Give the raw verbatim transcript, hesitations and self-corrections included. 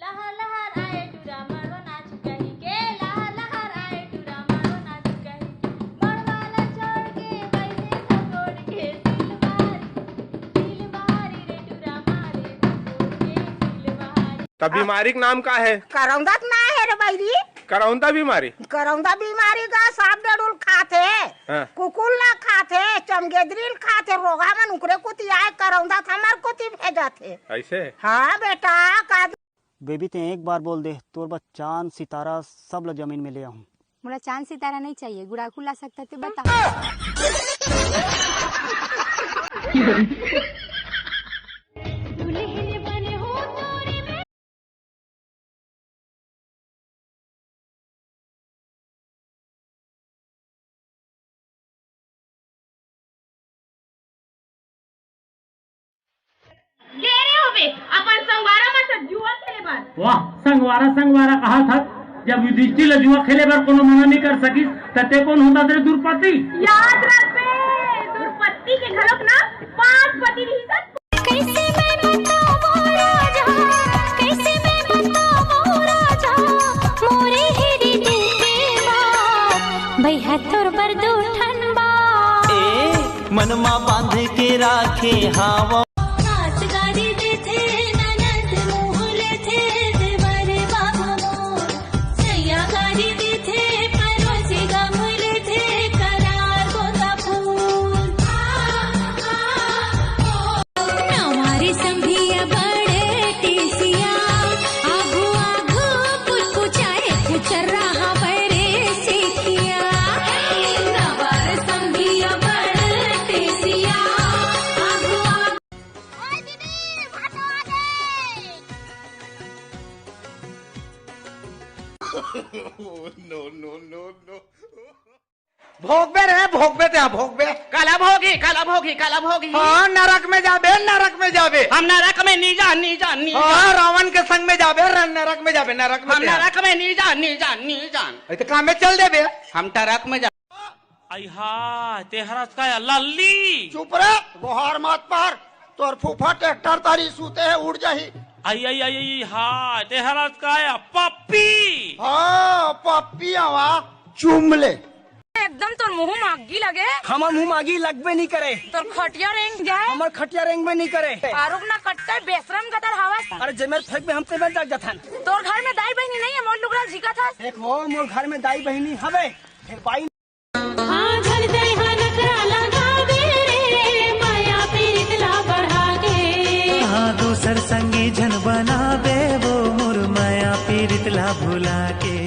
लहर लहर आए टूरा मारो नाच कही के, लहर लहर आए टूरा मारो नाच कही के। मड़वा ला छोड़ के बैठे सब ओढ़ के सिलवारी, सिलवारी रे टूरा मारे सब ओढ़ के सिलवारी। तब बीमारी के नाम का है? करौंदा के ना है रे बैरी। करौंदा बीमारी? करौंदा बीमारी का सांप डेड़ुल खाथे, हाँ। कुकुर ला खाथे, चमगेदरी ल खाथे, रोगा मन उकरे कुती आए करौंदा त हमर कुती भेजत हे। ऐसे? हाँ बेटा, का बेबी, तें एक बार बोल दे, तोर बर चांद सितारा सब ल जमीन में ले आहूं। मोला चांद सितारा नहीं चाहिए, गुड़ाखू ला सकता ते बता। गे रे होबे अपन संगवारा मन से जुआ खेले बर। वाह, संगवारा संगवारा कहा था, जब युधिष्ठिर ल जुआ खेले बर कोनो मना नहीं कर सकिस, त ते कौन होता तेरे दुर्पति? याद रखबे, दुर्पति के घलोक ना पांच पति रहिस। कैसे मैं बताऊं राजा, कैसे मैं बताऊं राजा, मोरे हृदय के बात, भैया तोर बर दू ठन बात। ए, मनमा बांध के राखे हावव। सास गारी देथे, ननद मुंह लेथे, देवर बाबू मोर। सैया गारी देथे, परोसी गम लेथे, करार गोंदा फूल। नवारी संभिया बड़े टिसिया, आघू आघू पुचपुचाए, पुचर रहा बड़े सिखिया। नवार संभिया बड़े टिसिया, आघू आघू। ओए दीदी, भातो आ गे। No, no, no, no। भोगबे रे, भोगबे ते, भोगबे। काला भोगी, काला भोगी, काला भोगी। हाँ, नरक में जाबे, नरक में जाबे। हम नरक में नी जान, नी जान, नी हाँ, जान। रावण के संग में जाबे, र-, नरक में जाबे, नरक में हम ते। नरक में नी जान, नी जान, नी जान। ए, तो काम में चल देबे। हम ट्रक में जा। आई हा, तेहरा का लल्ली। चुप रे, गोहार मत पार। तोर फूफा ट्रैक्टर तरी सूते हे, उड़ जाही। आई, आई, आई, आई, हा, तेहरा का पप्पी। हाँ, पप्पी आवा, चुम ले। एकदम तोर मुंह मागी लगे। हमर मुंह मागी लगबे नहीं करे। तोर खटिया रेंग जाए। हमर खटिया रेंगबे नहीं करे। आरुग ना कट्टे बेशरम गदर हवस। अरे जेमेर फेंकबे हम तेमेर जाग जाथन। तोर घर में दाई बहिनी नहीं है, मोर लुगरा झिकत हस। देख वो मोर घर में दाई बहिनी हवे। फिर बाई हाँ, झन तैं हा नखरा लगाबे रे, मया पीरित ला बढ़ाके। हाँ, दूसर संगी झन बनाबे, वो मोर मया पीरित ला भुलाके।